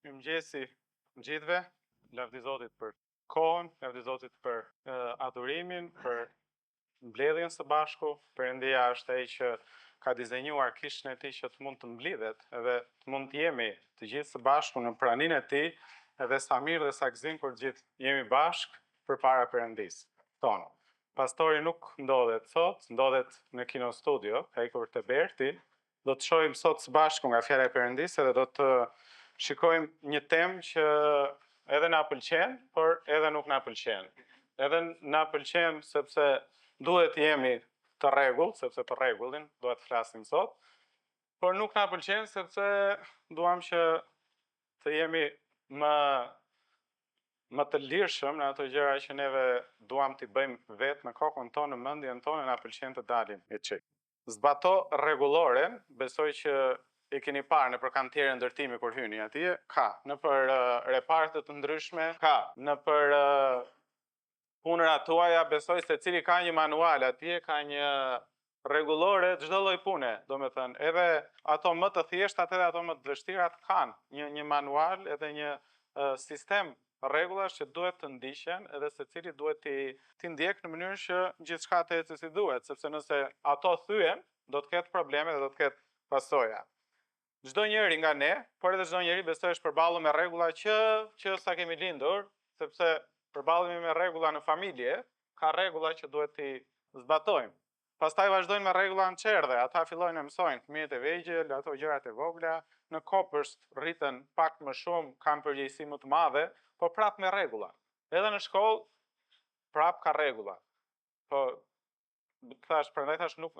Mirëmëngjesi të gjithëve, lavdi Zotit për kohën, lavdi Zotit për adhurimin, për mbledhjen së bashku. Perëndia është ai që ka dizenjuar kishën e tij që të mund të mblidhet edhe të mund të jemi të gjithë së bashku në praninë e tij, edhe sa mirë dhe sa gëzim kur të gjithë jemi bashkë përpara Perëndisë tonë. Pastori nuk ndodhet sot, ndodhet në Kino Studio, ka ikur te Berti, Do të shohim sot së bashku nga fjala e Perëndisë edhe do të shikojmë një temë që edhe na pëlqen, por edhe nuk na pëlqen. Edhe na pëlqen sepse duhet të jemi të rregullt, sepse për rregullin duhet të flasim sot, por nuk na pëlqen sepse duam që të jemi më më të lirshëm në ato gjëra që neve duam t'i bëjmë vetë me kokën tonë, në mendjen tonë, na pëlqen të dalim e çik. Zbato rregulloren, besoj që e keni parë nëpër kantiere ndërtimi kur hyni atje, ka, nëpër reparte të ndryshme, ka, nëpër punërat tuaja, besoj secili ka një manual atje, ka një rregullore çdo lloj pune, domethënë, edhe ato më të thjeshtat edhe ato më të vështirat kanë një një manual edhe një sistem rregullash që duhet të ndiqen edhe secili duhet t'i t'i ndjekë në mënyrë që gjithçka të ecë si duhet, sepse nëse ato thyhen, do të ketë probleme dhe do të ketë pasoja. Çdo njeri nga ne, por edhe çdo njeri besoj është përballur me rregulla që që sa kemi lindur, sepse përballemi me rregulla në familje, ka rregulla që duhet t'i zbatojmë. Pastaj vazhdojnë me rregulla në çerdhe, ata fillojnë e mësojnë, fëmijët e vegjël, ato gjërat e vogla, në kopësht rriten pak më shumë, kanë përgjegjësi më të madhe, po prapë me rregulla. Edhe në shkollë prapë ka rregulla. Po thash, prandaj thash nuk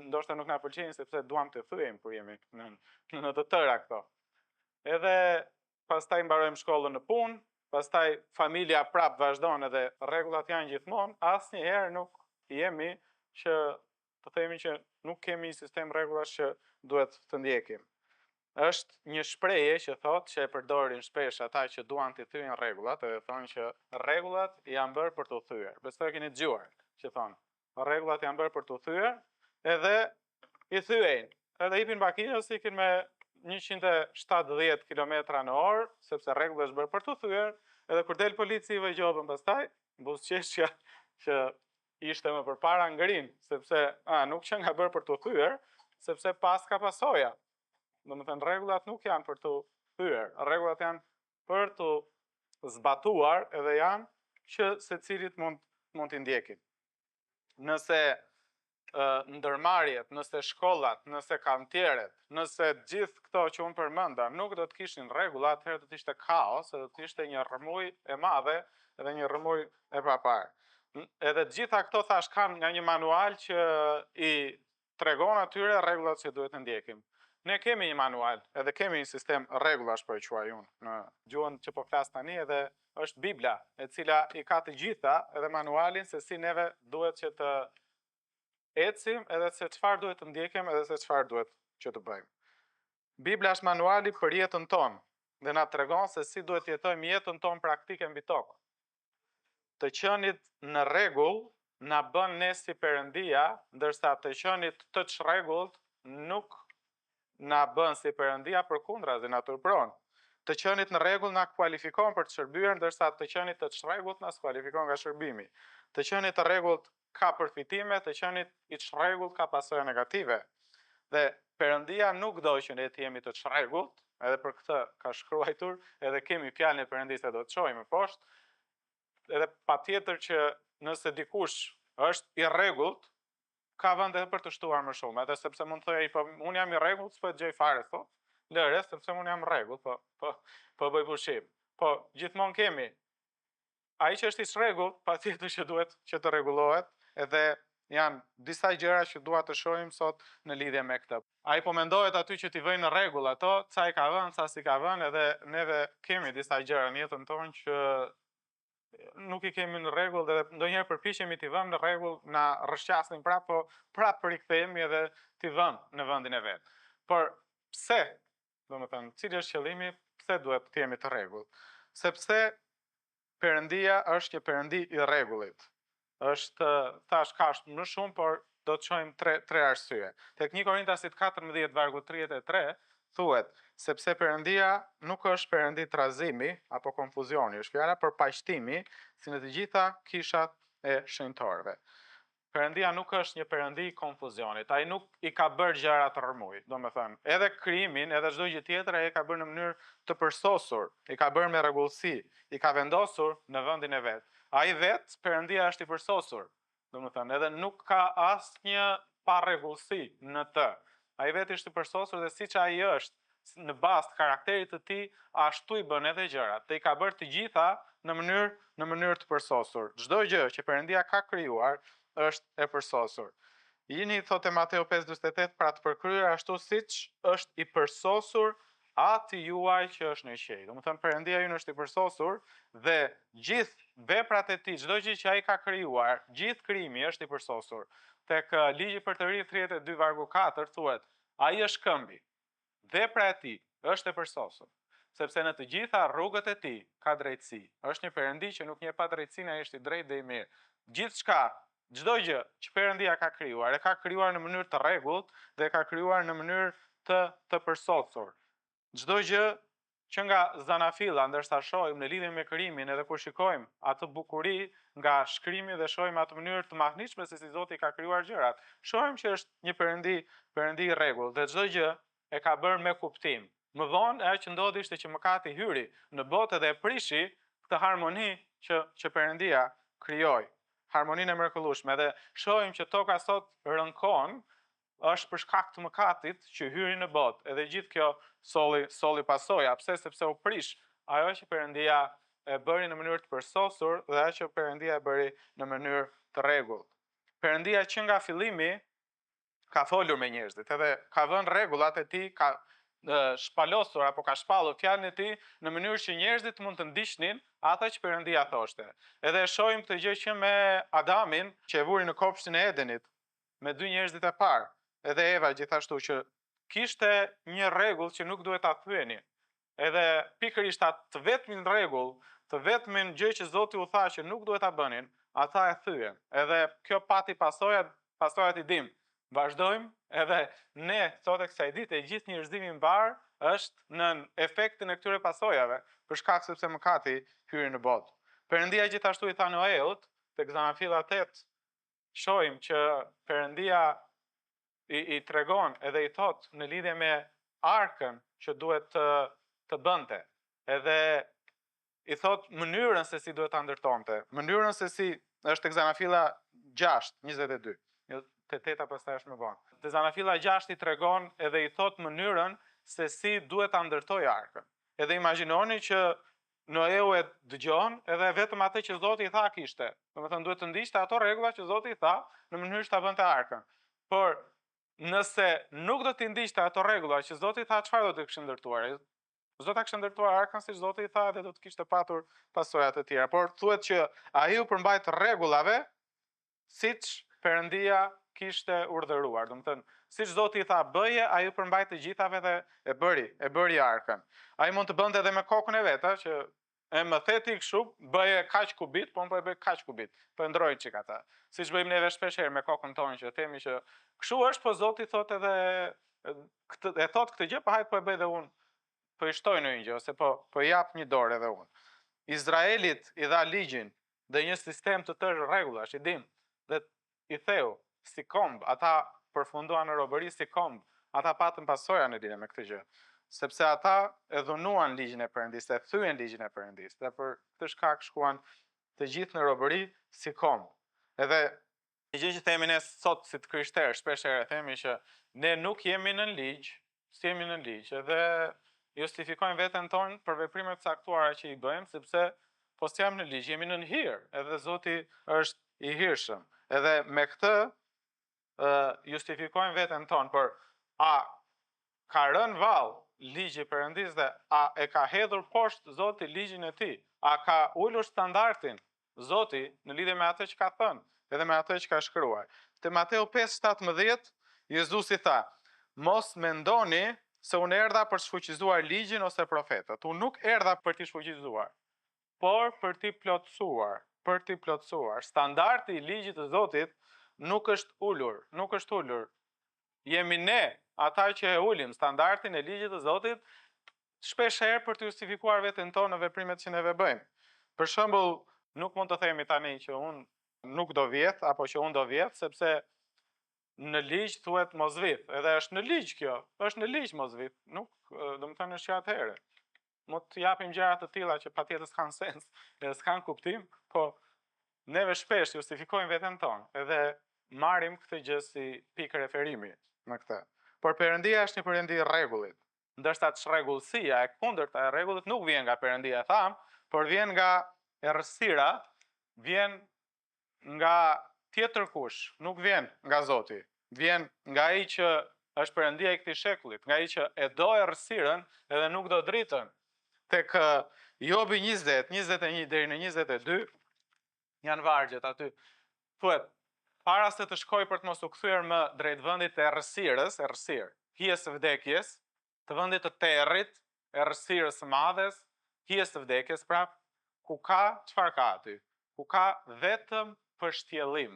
ndoshta nuk na pëlqejnë sepse duam të thyejmë kur jemi në në të tëra këto. Edhe pastaj mbarojmë shkollën në punë, pastaj familja prap vazhdon edhe rregullat janë gjithmonë, asnjëherë nuk jemi që të themi që nuk kemi një sistem rregullash që duhet të ndjekim. Është një shprehje që thotë që e përdorin shpesh ata që duan të thyejnë rregullat, edhe thonë që rregullat janë bërë për t'u thyer. Besoj e keni dëgjuar që thonë rregullat janë bërë për t'u thyer, edhe i thyejnë. Edhe hipin makinës, ikin me 170 km në orë, sepse rregulli është bërë për t'u thyer, edhe kur del polici i vë gjobën pastaj, buzëqeshja që ishte më përpara ngrin, sepse a, nuk qenka bërë për t'u thyer, sepse paska pasoja. Domethënë, rregullat nuk janë për t'u thyer, rregullat janë për t'u zbatuar edhe janë që secilit mund, mund t'i ndjekim. Nëse ndërmarrjet, nëse shkollat, nëse kantieret, nëse gjithë këto që unë përmenda nuk do të kishin rregulla, atëherë do të ishte kaos, edhe do të ishte një rrëmujë e madhe edhe një rrëmujë e paparë. Edhe të gjitha këto thash kanë nga një manual që i tregon atyre rregullat që duhet të ndjekim. Ne kemi një manual, edhe kemi një sistem rregullash po e quaj unë në gjuhën që po flas tani edhe është Bibla, e cila i ka të gjitha edhe manualin se si neve duhet që të ecim edhe se çfarë duhet të ndjekim edhe se çfarë duhet që të bëjmë. Bibla është manuali për jetën tonë dhe na tregon se si duhet të jetojmë jetën tonë praktike mbi tokë. Të qenit në rregull na bën ne si Perëndia, ndërsa të qenit të çrregullt nuk na bën si Perëndia, përkundrazi na turpëron. Të qenit në rregull na kualifikon për të shërbyer, ndërsa të qenit të çrregullt na skualifikon nga shërbimi. Të qenit të rregullt ka përfitime, të qenit i çrregullt ka pasoja negative. Dhe Perëndia nuk do që ne të jemi të çrregullt, edhe për këtë ka shkruajtur, edhe kemi fjalën e Perëndisë e do të shohim më poshtë. Edhe patjetër që nëse dikush është i rregullt, ka vend edhe për të shtuar më shumë, edhe sepse mund të thojë ai, po unë jam i rregullt, s'po e dëgjoj fare sot. Lëre, sepse unë jam rregullt, po po po bëj pushim. Po gjithmonë kemi Ai që është i çrregullt, patjetër që duhet që të rregullohet, edhe janë disa gjëra që dua të shohim sot në lidhje me këtë. Ai po mendohet aty që t'i vëjë në rregull ato, ca i ka vënë, ca s'i ka vënë, edhe neve kemi disa gjëra në jetën tonë që nuk i kemi në rregull dhe ndonjëherë përpiqemi t'i vëmë në rregull, na rrëshqasin prapë, po prapë rikthehemi edhe t'i vëmë në vendin e vet. Por pse Domethënë, cili është qëllimi, pse duhet të jemi të rregullt? Sepse Perëndia është një Perëndi i rregullit. Është, thash ka është më shumë, por do të shohim tre tre arsye. Tek 1 Korintasit 14 vargu 33 thuhet, Sepse Perëndia nuk është Perëndi trazimi apo konfuzioni, është fjala por paqtimi, si në të gjitha kishat e shenjtorëve. Perëndia nuk është një perëndi i konfuzionit. Ai nuk i ka bërë gjërat rrëmujë. Domethënë, edhe krijimin, edhe çdo gjë tjetër ai e ka bërë në mënyrë të përsosur, i ka bërë me rregullsi, i ka vendosur në vendin e vet. Ai vetë, Perëndia është i përsosur. Domethënë, edhe nuk ka asnjë parregullsi në të. Ai vetë është i përsosur dhe siç ai është, në bazë të karakterit të tij, ashtu i bën edhe gjërat. Dhe i ka bërë të gjitha në mënyrë në mënyrë të përsosur. Çdo gjë që Perëndia ka krijuar është e përsosur. Jini, thotë Mateu 5:48, pra të përkryer ashtu siç është i përsosur Ati juaj që është në qiej. Domethënë Perëndia ynë është i përsosur dhe gjithë veprat e tij, çdo gjë që ai ka krijuar, gjithë krijimi është i përsosur. Tek Ligji i Përtërirë 32 vargu 4 thuhet, ai është shkëmbi. Vepra e tij është e përsosur, sepse në të gjitha rrugët e tij ka drejtësi. Është një Perëndi që nuk njeh padrejtësinë, ai është i drejtë dhe i mirë. Gjithçka, çdo gjë që Perëndia ka krijuar, e ka krijuar në mënyrë të rregullt dhe e ka krijuar në mënyrë të të përsosur. Çdo gjë që nga zanafilla, ndërsa shohim në lidhje me krijimin edhe kur shikojmë atë bukuri nga shkrimi dhe shohim atë mënyrë të mahnitshme se si Zoti ka krijuar gjërat, shohim që është një perëndi, perëndi i rregullt dhe çdo gjë e ka bërë me kuptim. Më vonë, ajo që ndodhi ishte që mëkati hyri në botë dhe e prishi këtë harmoni që që Perëndia krijoi. Harmoninë e mrekullueshme dhe shohim që toka sot rënkon është për shkak të mëkatit që hyri në botë, edhe gjithë kjo solli solli pasoja. Pse? Sepse u prish ajo që Perëndia e bëri në mënyrë të përsosur dhe ajo që Perëndia e bëri në mënyrë të rregullt. Perëndia që nga fillimi ka folur me njerëzit, edhe ka vënë rregullat e tij, ka shpalosur apo ka shpallur fjalën e tij në mënyrë që njerëzit mund të ndiqnin atë që Perëndia thoshte. Edhe e shohim këtë gjë që me Adamin që e vuri në kopshtin e Edenit, me dy njerëzit e parë, edhe Eva gjithashtu që kishte një rregull që nuk duhet ta thyenin. Edhe pikërisht atë të vetmin rregull, të vetmin gjë që Zoti u tha që nuk duhet ta bënin, ata e thyen. Edhe kjo pati pasojat, pasojat i dimë. Vazhdojmë edhe ne sot e kësaj dite, gjithë njerëzimi mbarë është nën efektin e këtyre pasojave, për shkak sepse mëkati hyri në botë. Perëndia gjithashtu i tha Noeut, tek Zanafilla 8, shohim që Perëndia i, i tregon edhe i thotë në lidhje me arkën që duhet të të bënte. Edhe i thotë mënyrën se si duhet ta ndërtonte, mënyrën se si është tek Zanafilla 6, 22. Jo, te teta pastaj është më vonë. Te Zanafilla 6 i tregon edhe i thotë mënyrën se si duhet ta ndërtojë arkën. Edhe imagjinoni që Noeu e dëgjon edhe vetëm atë që Zoti i tha kishte. Domethënë duhet të ndiqte ato rregulla që Zoti i tha në mënyrë që ta bënte arkën. Por nëse nuk do t'i ndiqte ato rregulla që Zoti i tha, çfarë do të kishte ndërtuar? S'do ta kishte ndërtuar arkën siç Zoti i tha dhe do të kishte patur pasoja të tjera. Por thuhet që ai u përmbajt rregullave siç Perëndia kishte urdhëruar. Domethënë, siç Zoti i tha bëje, ai u përmbajt të gjithave dhe e bëri, e bëri arkën. Ai mund të bënte edhe me kokën e vet, që e më the ti kështu, bëje kaq kubit, po unë po e bëj kaq kubit. Po e ndroj çik atë. Siç bëjmë neve shpesh herë me kokën tonë që themi që kështu është, po Zoti thotë edhe këtë e thotë këtë gjë, po hajt po e bëj dhe unë. Po i shtoj ndonjë gjë ose po po i jap një dorë edhe unë. Izraelit i dha ligjin dhe një sistem të tërë rregullash, i dim, dhe i theu si komb, ata përfunduan në robëri si komb, ata patën pasoja në lidhje me këtë gjë, sepse ata e dhunuan ligjin e Perëndisë, e thyen ligjin e Perëndisë, dhe për këtë shkak shkuan të gjithë në robëri si komb. Edhe një gjë që themi ne sot si të krishterë, shpesh herë themi që ne nuk jemi nën ligj, s'jemi nën ligj, edhe justifikojmë veten tonë për veprime të caktuara që i bëjmë, sepse po s'jam në ligj, jemi nën hir, edhe Zoti është i hirshëm. Edhe me këtë justifikojmë veten tonë, por a ka rënë vallë ligji i Perëndisë dhe a e ka hedhur poshtë Zoti ligjin e tij? A ka ulur standardin Zoti në lidhje me atë që ka thënë, edhe me atë që ka shkruar. Te Mateu 5:17 Jezusi tha: "Mos mendoni se unë erdha për të shfuqizuar ligjin ose profetët. Unë nuk erdha për t'i shfuqizuar, por për t'i plotësuar, për t'i plotësuar. Standardi i ligjit të Zotit nuk është ulur, nuk është ulur. Jemi ne ata që e ulim standardin e ligjit të Zotit Shpesh herë për të justifikuar veten tonë në veprimet që neve bëjmë. Për shembull, nuk mund të themi tani që unë nuk do vjedh apo që unë do vjedh sepse në ligj thuhet mos vidh, edhe është në ligj kjo, është në ligj mos vidh, nuk, domethënë është që atëherë. Mund të japim gjëra të tilla që patjetër s'kanë sens, edhe s'kanë kuptim, po neve shpesh justifikojmë veten tonë, edhe marrim këtë gjë si pikë referimi në këtë. Por Perëndia është një Perëndi i rregullit, ndërsa çrregullsia e kundërta e rregullit nuk vjen nga Perëndia, thamë, por vjen nga errësira, vjen nga tjetërkush, nuk vjen nga Zoti, vjen nga ai që është Perëndia i këtij shekullit, nga ai që e do errësirën edhe nuk do dritën. Tek Jobi 20, 21 deri në 22 janë vargjet aty. Thuhet, para se të shkoj për të mos u kthyer më drejt vendit të errësirës, errësirë, hijes së vdekjes, të vendit të territ, errësirës së madhe, hijes së vdekjes, prap, ku ka, çfarë ka aty? Ku ka vetëm pështjellim.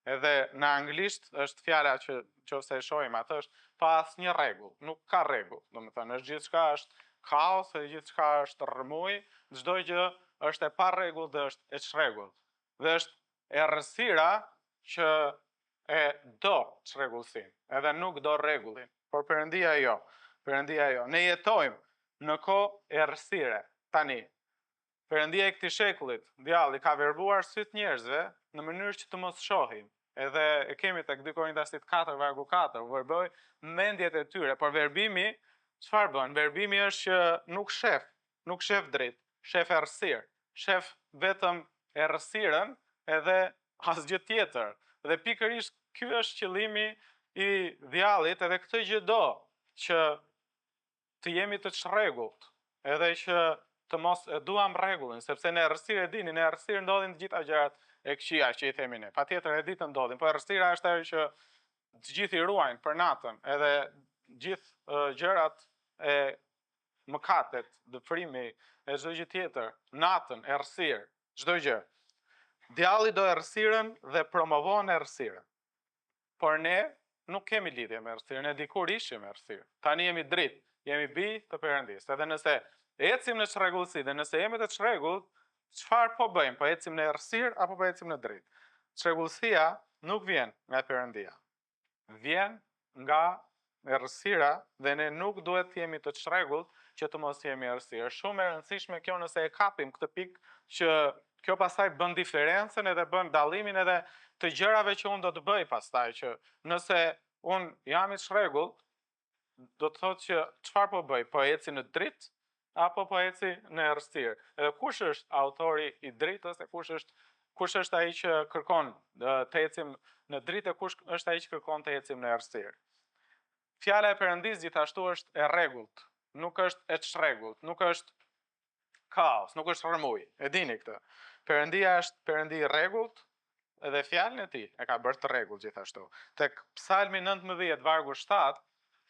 Edhe në anglisht është fjala që nëse e shohim atë është pa asnjë rregull, nuk ka rregull, domethënë është gjithçka është kaos dhe gjithçka është rrëmujë, çdo gjë është e parregullt dhe është e çrregullt. Dhe është errësira që e do çrregullsinë, edhe nuk do rregullin. Por Perëndia jo. Perëndia jo. Ne jetojmë në kohë errësire tani. Perëndia i këtij shekullit, djalli ka verbuar sytë njerëzve në mënyrë që të mos shohin. Edhe e kemi tek 2 Korintasit 4 vargu 4, verboi mendjet e tyre, por verbimi çfarë bën? Verbimi është që nuk shef, nuk shef dritë, shef errësirë, shef vetëm errësirën edhe asgjë tjetër. Dhe pikërisht ky është qëllimi i djallit edhe këtë gjë do që të jemi të çrregullt, edhe që të mos e duam rregullin, sepse në errësirë e dini, në errësirë ndodhin të gjitha gjërat e këqija që i themi ne. Patjetër e ditën ndodhin, po errësira është ajo që të gjithë i ruajnë për natën, edhe gjithë gjërat e mëkatet, dëfrimi e çdo gjë tjetër, natën, errësirë, çdo gjë. Djalli do errësirën dhe promovon errësirën. Por ne nuk kemi lidhje me errësirën, ne dikur ishim errësirë. Tani jemi dritë, jemi bij të Perëndisë. Edhe nëse ecim në çrregullsi dhe nëse jemi të çrregullt, çfarë po bëjmë? Po ecim në errësirë apo po ecim në dritë? Çrregullsia nuk vjen nga Perëndia. Vjen nga errësira dhe ne nuk duhet të jemi të çrregullt që të mos jemi errësirë. Është shumë e rëndësishme kjo nëse e kapim këtë pikë që kjo pastaj bën diferencën edhe bën dallimin edhe të gjërave që unë do të bëj pastaj që nëse unë jam i çrregullt, do të thotë që çfarë po bëj? Po eci në dritë apo po eci në errësirë? Edhe kush është autori i dritës e kush është kush është ai që kërkon të ecim në dritë e kush është ai që kërkon të ecim në errësirë? Fjala e Perëndisë gjithashtu është e rregullt, nuk është e çrregullt, nuk është kaos, nuk është rrëmujë. E dini këtë. Perëndia është Perëndi i rregullt dhe fjalën e tij e ka bërë të rregullt gjithashtu. Tek Psalmi 19 vargu 7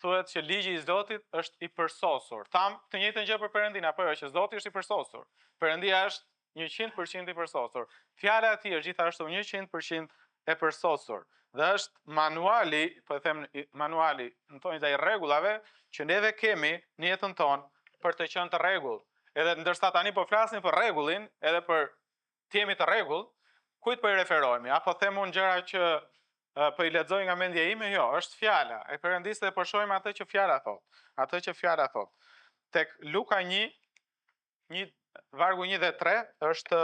thuhet që ligji i Zotit është i përsosur. Thamë të njëjtën gjë për Perëndinë apo jo që Zoti është i përsosur. Perëndia është 100% i përsosur. Fjala e tij është gjithashtu 100% e përsosur. Dhe është manuali, po e them manuali, në thonjëza i rregullave që neve kemi në jetën tonë për të qenë të rregullt. Edhe ndërsa tani po flasim për rregullin, edhe për të jemi të rregullt, kujt po i referohemi? Apo them unë gjëra që po i lexoj nga mendja ime? Jo, është fjala e Perëndisë dhe po shohim atë që fjala thotë. Atë që fjala thotë. Tek Luka 1, një vargu 1 dhe 3 është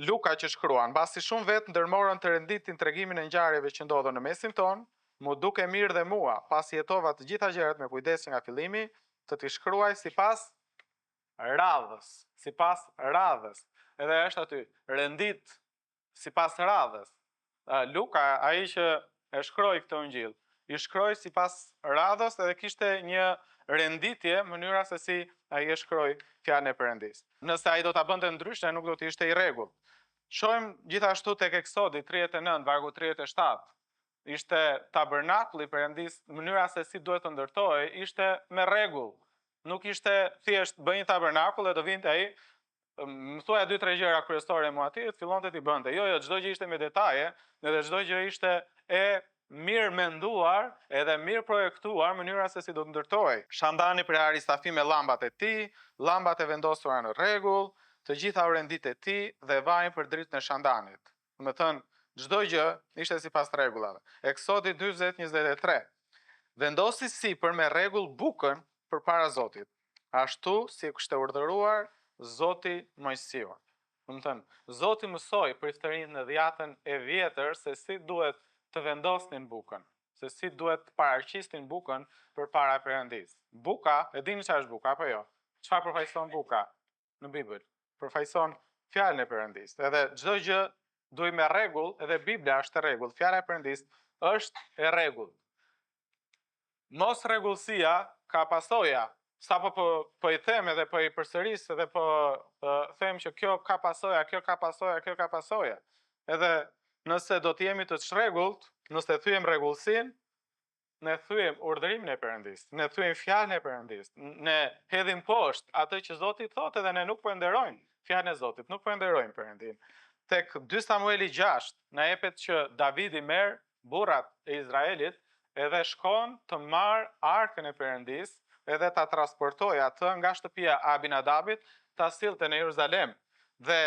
Luka që shkruan, mbasi shumë vetë ndërmorën të renditin tregimin e ngjarjeve që ndodhën në mesin tonë, m'u duk e mirë dhe mua, pasi hetova të gjitha gjërat me kujdes që nga fillimi, të t'i shkruaj sipas radhës, sipas radhës. Edhe është aty, rendit sipas radhës. Luka, ai që e shkroi këtë ungjill, i shkroi sipas radhës edhe kishte një renditje mënyra se si ai e shkroi fjalën e Perëndisë. Nëse ai do ta bënte ndryshe, nuk do të ishte i rregullt. Shohim gjithashtu tek Eksodi 39, vargu 37. Ishte tabernakulli i Perëndisë, mënyra se si duhet të ndërtohej ishte me rregull. Nuk ishte thjesht bëj një tabernakull dhe do vinte ai më thuaja dy tre gjëra kryesore mua aty, të fillonte t'i bënte. Jo, jo, çdo gjë ishte me detaje, edhe çdo gjë ishte e Mirëmenduar edhe mirëprojektuar mënyra se si do të ndërtohej. Shandani prej ari safi me llambat e tij, llambat e vendosura në rregull, të gjitha orenditë e tij dhe vajin për dritën e shandanit. Domethënë, çdo gjë ishte sipas rregullave. Eksodi 40, 23. Vendosi sipër me rregull bukën përpara Zotit, ashtu si e kishte urdhëruar Zoti Moisiun. Domethënë, Zoti mësoi priftërinjtë në Dhjatën e Vjetër se si duhet të vendosnin bukën, se si duhet të paraqisnin bukën përpara Perëndisë. Buka, e dini çfarë është buka apo jo? Çfarë përfaqëson buka në Bibël? Përfaqëson fjalën e Perëndisë. Edhe çdo gjë duhej me rregull, edhe Bibla është e rregullt, fjala e Perëndisë është e rregullt. Mosrregullsia ka pasoja. Sapo po po i them edhe po i përsëris edhe po them që kjo ka pasoja, kjo ka pasoja, kjo ka pasoja. Edhe nëse do të jemi të çrregullt, nëse thyejmë rregullsinë, ne thyejmë urdhërimin e Perëndisë, ne thyejmë fjalën e Perëndisë, ne hedhim poshtë atë që Zoti thotë edhe ne nuk po e nderojmë fjalën e Zotit, nuk po e nderojmë Perëndinë. Tek 2 Samueli 6 na jepet që Davidi merr burrat e Izraelit edhe shkon të marrë arkën e Perëndisë edhe ta transportojë atë nga shtëpia e Abinadabit ta sillte në Jeruzalem dhe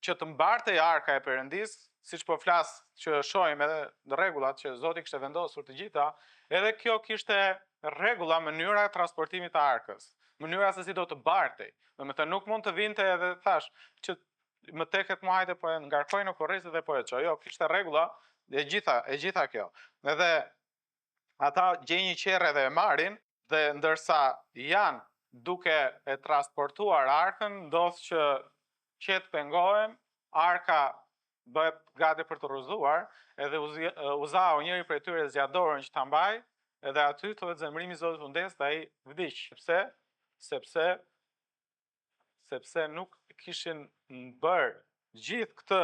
që të mbartej arka e Perëndisë, siç po flas që shohim edhe në rregullat që Zoti kishte vendosur të gjitha, edhe kjo kishte rregulla mënyra e transportimit të arkës, mënyra se si do të bartej. Domethënë nuk mund të vinte edhe thash që më teket mua hajde po e ngarkoj në kurriz dhe po e çoj. Jo, kishte rregulla e gjitha, e gjitha kjo. Edhe ata gjejnë një qerre dhe e marrin dhe ndërsa janë duke e transportuar arkën, ndodh që qetë pengohen, arka bëhet gati për t'u rrëzuar, edhe Uzau njëri prej tyre zgjat dorën që ta mbajë, edhe aty thuhet zemërimi i Zotit u ndez dhe ai vdiq. Pse? Sepse sepse nuk kishin bërë gjithë këtë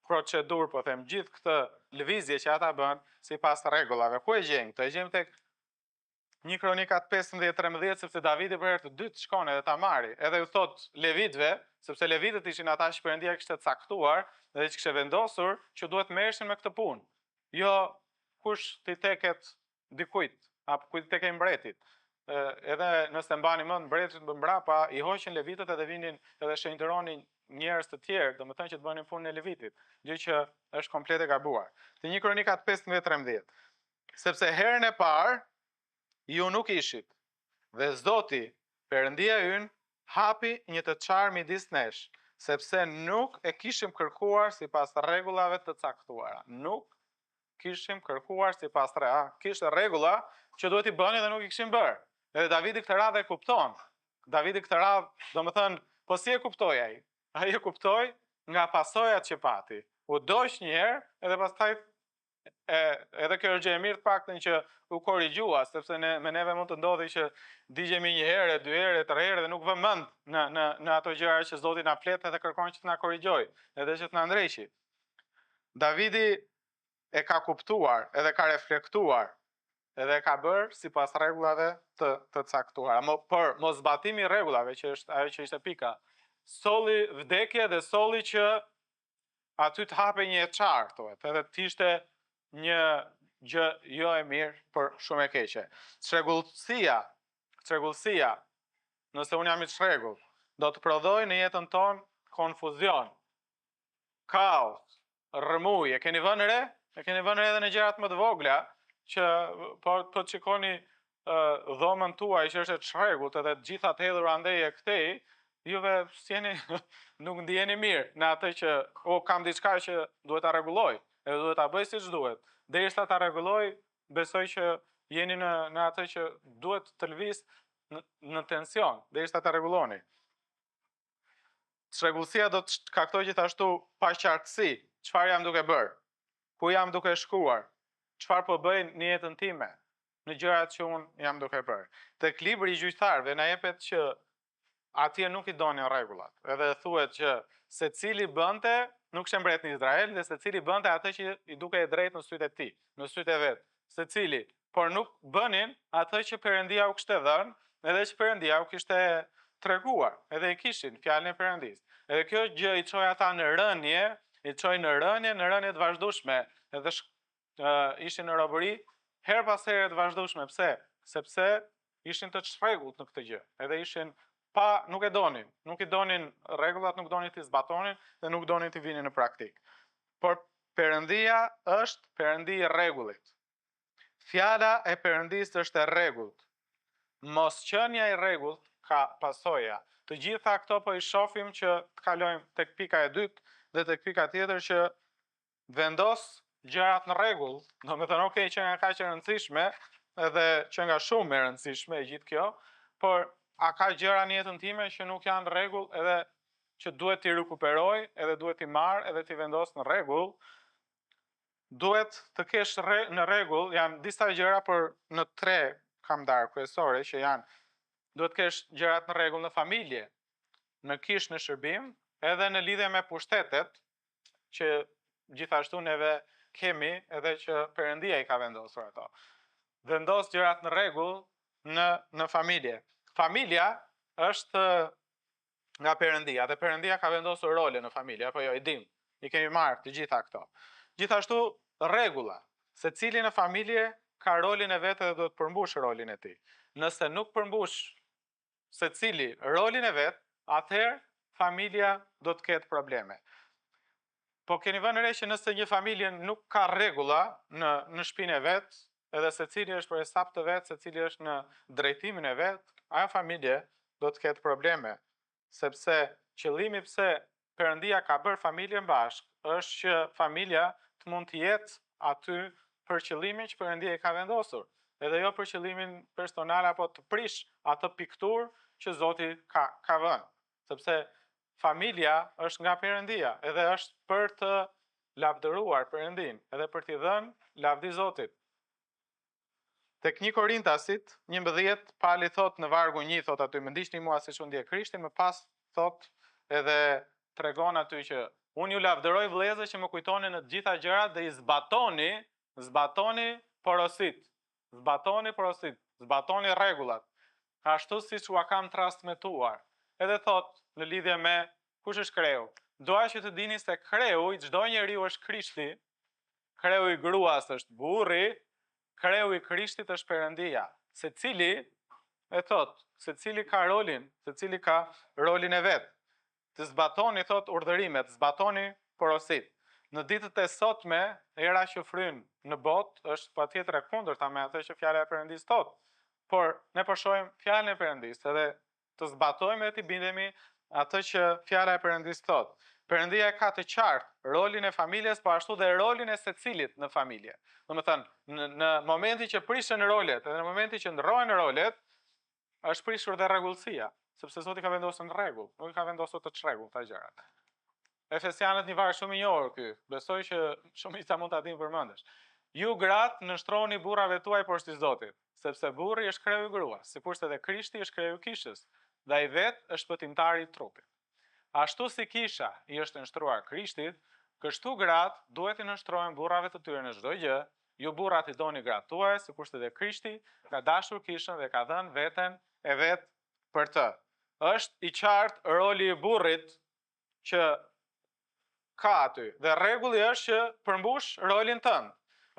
procedurë, po them, gjithë këtë lëvizje që ata bënë sipas rregullave. Ku e gjejmë këtë? E gjejmë tek 1 Kronikat 15-13, sepse Davidi për herë të dytë shkon edhe ta marri. Edhe u thotë levitëve, sepse levitët ishin ata që Perëndia kishte caktuar dhe që kishte vendosur që duhet merreshin me këtë punë. Jo kush t'i teket dikujt, apo kujt t'i tekej mbretit. Edhe nëse mbani mend mbretërit më mbrapa, i hoqën levitët edhe vinin edhe shenjtëronin njerëz të tjerë, domethënë që të bënin punën e levitit, gjë që është komplet e gabuar. Te 1 Kronikat 15-13. Sepse herën e parë ju nuk ishit dhe Zoti, Perëndia ynë, hapi një të çarë midis nesh, sepse nuk e kishim kërkuar sipas rregullave të caktuara. Nuk kishim kërkuar sipas re, a, kishte rregulla që duhet t'i bëni dhe nuk i kishin bërë. Edhe Davidi këtë radhë e kupton. Davidi këtë radhë, domethënë, po si e kuptoi ai? Ai e kuptoi nga pasojat që pati. U dogj një herë edhe pastaj e, edhe kjo është gjë e mirë të paktën që u korrigjua, sepse ne me neve mund të ndodhi që digjemi një herë, dy herë, tre herë dhe nuk vëmë mend në në në ato gjëra që Zoti na flet edhe kërkon që të na korrigjojë, edhe që të na ndreqi. Davidi e ka kuptuar edhe ka reflektuar edhe e ka bërë sipas rregullave të të caktuara. Mo, por moszbatimi i rregullave, që është ajo që ishte pika, solli vdekje dhe solli që aty të hapej një e çarë, thuhet, edhe të ishte një gjë jo e mirë, por shumë e keqe. Çrregullsia, çrregullsia, nëse unë jam i çrregullt, do të prodhojë në jetën tonë konfuzion, kaos, rrëmujë. E keni vënë re? E keni vënë re edhe në gjërat më të vogla që po po të shikoni uh, dhomën tuaj që është e çrregullt edhe të gjitha të hedhura andej e këtej, juve s'jeni nuk ndiheni mirë në atë që o kam diçka që duhet ta rregulloj, edhe duhet ta bëj siç duhet. Derisa ta rregulloj, besoj që jeni në në atë që duhet të lëviz në, në tension, derisa ta rregulloni. Çrregullsia do të shkaktojë gjithashtu paqartësi, çfarë jam duke bërë, ku jam duke shkuar, çfarë po bëj në jetën time, në gjërat që unë jam duke bërë. Tek libri i gjyqtarëve na jepet që atje nuk i donin rregullat. Edhe thuhet që secili bënte, nuk kishte mbret në Izrael dhe secili bënte atë që i dukej e drejtë në sytë e tij, në sytë e vet. Secili, por nuk bënin atë që Perëndia u kishte dhënë, edhe që Perëndia u kishte treguar, edhe e kishin fjalën e Perëndisë. Edhe kjo gjë i çoi ata në rënie, i çoi në rënie, në rënie të vazhdueshme, edhe Ishin në robëri herë pas here të vazhdueshme. Pse? Sepse ishin të çrregullt në këtë gjë. Edhe ishin pa, nuk e donin, nuk i donin rregullat, nuk donin t'i zbatonin dhe nuk donin t'i vinin në praktikë. Por Perëndia është Perëndi i rregullit. Fjala e Perëndisë është e rregullt. Mosqenia i rregullt ka pasoja. Të gjitha këto po i shohim që të kalojmë tek pika e dytë dhe tek pika tjetër që vendos gjërat në rregull, domethënë ok, qenka kaq e rëndësishme, edhe qenka shumë e rëndësishme e gjithë kjo, por a ka gjëra në jetën time që nuk janë në rregull edhe që duhet t'i rikuperoj, edhe duhet t'i marr, edhe t'i vendos në rregull, duhet të kesh rre, në rregull, janë disa gjëra, por në tre kam ndarë kryesore që janë duhet të kesh gjërat në rregull në familje, në kishë në shërbim, edhe në lidhje me pushtetet që gjithashtu neve kemi edhe që Perëndia i ka vendosur ato. Vendos gjërat në rregull në në familje. Familja është nga Perëndia dhe Perëndia ka vendosur role në familje, apo jo, i dim. I kemi marrë të gjitha këto. Gjithashtu rregulla, secili në familje ka rolin e vet edhe duhet të përmbushë rolin e tij. Nëse nuk përmbush secili rolin e vet, atëherë familja do të ketë probleme. Po keni vënë re që nëse një familje nuk ka rregulla në në shpinë e vet, edhe secili është për hesap të vet, secili është në drejtimin e vet, ajo familje do të ketë probleme, sepse qëllimi pse Perëndia ka bërë familjen bashkë, është që familja të mund të jetë aty për qëllimin që Perëndia i ka vendosur, edhe jo për qëllimin personal apo të prish atë pikturë që Zoti ka ka vënë, sepse familja është nga Perëndia, edhe është për të lavdëruar Perëndinë, edhe për t'i dhënë lavdi Zotit. Tek 1 Korintasit 11 Pali thot në vargun 1 thot aty më ndiqni mua siç unë ndjek Krishtin, më pas thot edhe tregon aty që unë ju lavdëroj vëllezër që më kujtoni në të gjitha gjërat dhe i zbatoni, zbatoni porositë. Zbatoni porositë, zbatoni rregullat, ashtu siç ua kam transmetuar. Edhe thot në lidhje me kush është kreu. Dua që të dini se kreu i çdo njeriu është Krishti, kreu i gruas është burri, kreu i Krishtit është Perëndia. Secili e thot, secili ka rolin, secili ka rolin e vet. Të zbatoni thot urdhërimet, zbatoni porositë. Në ditët e sotme, era që fryn në botë është patjetër e kundërta me atë që fjala e Perëndisë thot. Por ne po shohim fjalën e Perëndisë edhe të zbatojmë dhe t'i bindemi atë që fjala e Perëndisë thotë. Perëndia e ka të qartë rolin e familjes, po ashtu dhe rolin e secilit në familje. Domethënë, në, në momentin që prishen rolet, edhe në momentin që ndërrohen rolet, është prishur dhe rregullsia, sepse Zoti ka vendosur në rregull, nuk i ka vendosur të çrregullta gjërat. Efesianët një varg shumë i njohur ky, besoj që shumica mund ta dinë përmendësh. Ju gratë nënshtrohuni burrave tuaj porsi Zotit, sepse burri është kreu i gruas, sikurse edhe Krishti është kreu i kishës, dhe ai vetë është shpëtimtari i trupit. Ashtu si kisha i është nënshtruar Krishtit, kështu gratë duhet t'i nënshtrohen burrave të tyre në çdo gjë, ju burrat i doni gratë tuaja, sikurse edhe Krishti ka dashur kishën dhe ka dhënë veten e vet për të. Është i qartë roli i burrit që ka aty dhe rregulli është që përmbush rolin tënd.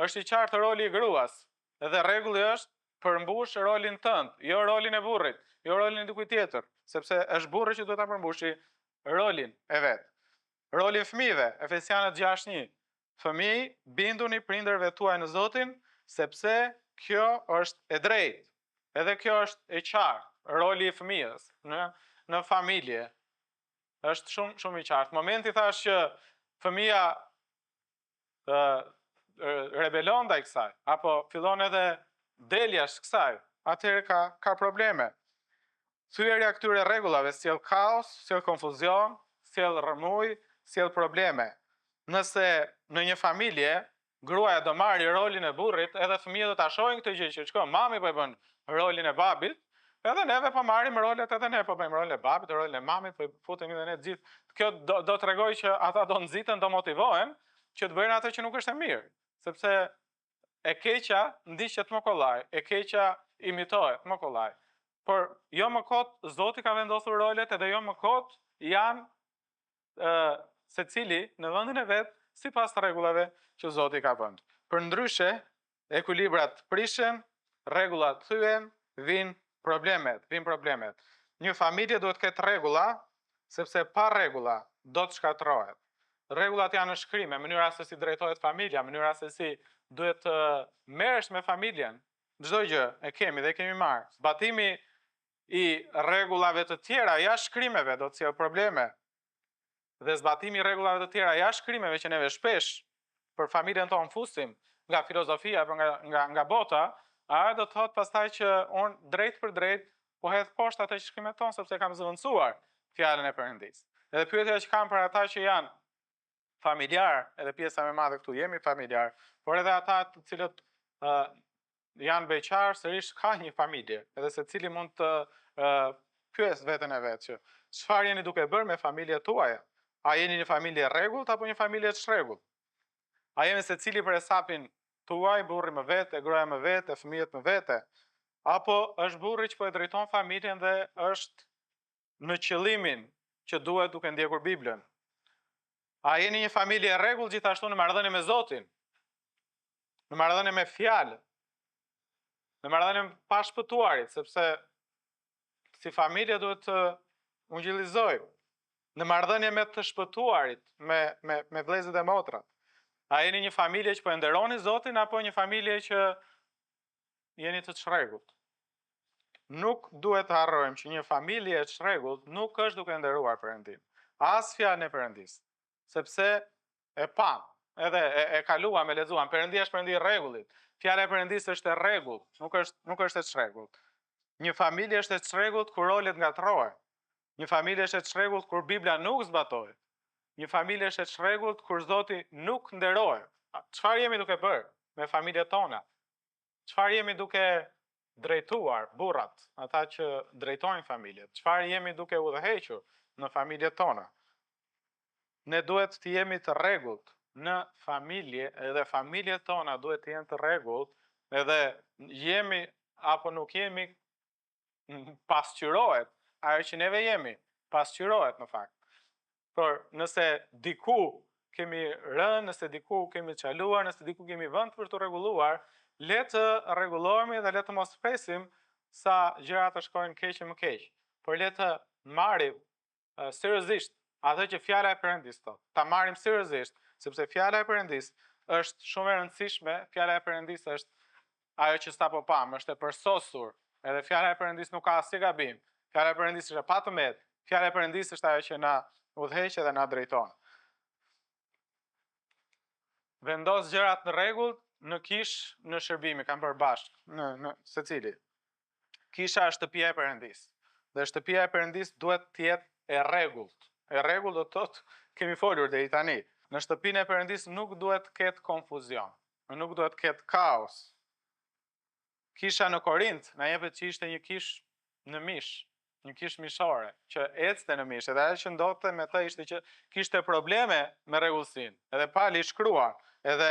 Është i qartë roli i gruas dhe rregulli është përmbush rolin tënd, jo rolin e burrit, jo rolin e dikujt tjetër, sepse është burri që duhet ta përmbushi rolin e vet. Roli i fëmijëve, Efesianët 6:1. Fëmijë, binduni prindërve tuaj në Zotin, sepse kjo është e drejtë. Edhe kjo është e qartë, roli i fëmijës në në familje. Është shumë shumë i qartë. Momenti thash që fëmija ë rebelon ndaj kësaj apo fillon edhe del jashtë kësaj, atëherë ka ka probleme. Thyerja e këtyre rregullave sjell kaos, sjell konfuzion, sjell rrëmujë, sjell probleme. Nëse në një familje gruaja do marrë rolin e burrit, edhe fëmijët do ta shohin këtë gjë që shiko, mami po e bën rolin e babit, edhe neve po marrim rolet, edhe ne po bëjmë rolin e babit, rolin e mamit, po futemi edhe ne të gjithë. Kjo do, do tregojë që ata do nxiten, do motivohen që të bëjnë atë që nuk është e mirë, sepse e keqja ndiqet më kollaj, e keqja imitohet më kollaj. Por jo më kot Zoti ka vendosur rolet edhe jo më kot janë secili në vendin e vet sipas rregullave që Zoti ka vënë. Përndryshe, ekuilibrat prishen, rregullat thyhen, vijnë problemet, vijnë problemet. Një familje duhet të ketë rregulla, sepse pa rregulla do të shkatërrohet. Rregullat janë në shkrime, mënyra se si drejtohet familja, mënyra se si duhet të merresh me familjen. Çdo gjë e kemi dhe e kemi marrë. Zbatimi i rregullave të tjera jashtë shkrimeve do të sjellë probleme. Dhe zbatimi i rregullave të tjera jashtë shkrimeve që neve shpesh për familjen tonë fusim nga filozofia apo nga nga nga bota, a do të thotë pastaj që unë drejtpërdrejt po hedh poshtë atë që shkrimet thonë sepse kam zëvendësuar fjalën e Perëndisë. Edhe pyetja që kam për ata që janë familjar, edhe pjesa më e madhe këtu jemi familjar, por edhe ata të cilët uh, janë beqarë, sërish ka një familje, edhe secili mund të uh, pyesë veten e vet që çfarë jeni duke bërë me familjet tuaja? A jeni një familje e rregullt apo një familje e çrregullt? A jeni secili për hesapin tuaj, burri më vete, gruaja më vete, fëmijët më vete? Apo është burri që po e drejton familjen dhe është në qëllimin që duhet duke ndjekur Biblën? A jeni një familje e rregullt gjithashtu në marrëdhënie me Zotin? Në marrëdhënie me fjalën? Në marrëdhënie me pashpëtuarit, sepse si familje duhet të ungjillizojmë. Në marrëdhënie me të shpëtuarit, me me me vëllezërit dhe motrat. A jeni një familje që po e nderoni Zotin apo një familje që jeni të çrregullt? Nuk duhet të harrojmë që një familje e çrregullt nuk është duke nderuar Perëndinë, as fjalën e Perëndisë, sepse e pamë, edhe e, e kaluam, e lexuam, Perëndia është Perëndi i rregullit. Fjala e Perëndisë është e rregullt, nuk është nuk është e çrregullt. Një familje është e çrregullt kur rolet ngatërrohen. Një familje është e çrregullt kur Bibla nuk zbatohet. Një familje është e çrregullt kur Zoti nuk nderohet. Çfarë jemi duke bërë me familjet tona? Çfarë jemi duke drejtuar burrat, ata që drejtojnë familjet? Çfarë jemi duke udhëhequr në familjet tona? Ne duhet të jemi të rregullt në familje edhe familjet tona duhet të jenë të rregullt edhe jemi apo nuk jemi pasqyrohet ajo që neve jemi, pasqyrohet në fakt. Por nëse diku kemi rënë, nëse diku kemi çaluar, nëse diku kemi vend për t'u rregulluar, le të rregullohemi dhe le të mos presim sa gjërat të shkojnë keq e më keq, por le të marrim seriozisht atë që fjala e Perëndisë thotë. Ta marrim seriozisht, sepse fjala e Perëndisë është shumë e rëndësishme, fjala e Perëndisë është ajo që sapo pamë, është e përsosur. Edhe fjala e Perëndisë nuk ka asnjë gabim. Fjala e Perëndisë është e patëmetë. Fjala e Perëndisë është ajo që na udhëheq dhe na drejton. Vendos gjërat në rregull në kishë, në shërbim, kam bërë bashkë, në në secili. Kisha është shtëpia e Perëndisë. Dhe shtëpia e Perëndisë duhet të jetë e rregullt. E rregullt do të thotë kemi folur deri tani. Në shtëpinë e Perëndisë nuk duhet të ketë konfuzion, nuk duhet të ketë kaos. Kisha në Korint na jepet që ishte një kishë në mish, një kishë mishore, që ecte në mish, edhe ajo që ndodhte me të ishte që kishte probleme me rregullsinë. Edhe Pali shkruan, edhe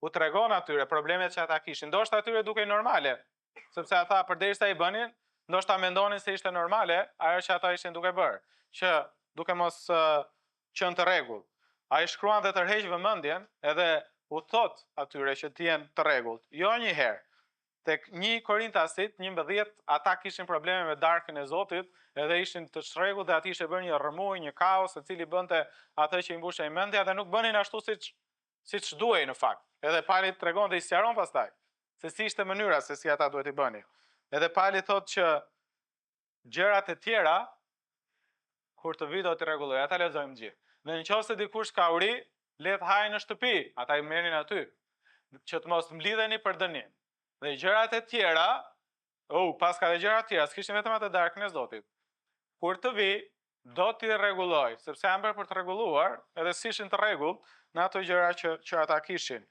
u tregon atyre problemet që ata kishin. Ndoshta atyre dukej normale, sepse ata përderisa i bënin, ndoshta mendonin se ishte normale ajo që ata ishin duke bërë, që duke mos qenë të rregullt. Ai shkruan dhe tërheq vëmendjen edhe u thotë atyre që të jenë të rregullt. Jo një herë. Tek 1 Korintasit 11 ata kishin probleme me darkën e Zotit, edhe ishin të çrregullt dhe aty ishte bërë një rrëmujë, një kaos, secili bënte atë që i mbushej mendja dhe nuk bënin ashtu siç siç duhej në fakt. Edhe Pali tregon dhe i sqaron pastaj se si ishte mënyra se si ata duhet t'i bënin. Edhe Pali thotë që gjërat e tjera kur të vij do t'i rregulloj, ata lexojmë të gjithë. Dhe në qoftë se dikush ka uri, le të hajë në shtëpi, ata i merrin aty, që të mos mblidheni për dënim. Dhe gjërat e tjera, oh, paska dhe gjëra të tjera, s'kishin vetëm atë darkën e Zotit. Kur të vij, do t'i rregulloj, sepse janë bërë për të rregulluar, edhe s'ishin të rregullt në ato gjëra që që ata kishin.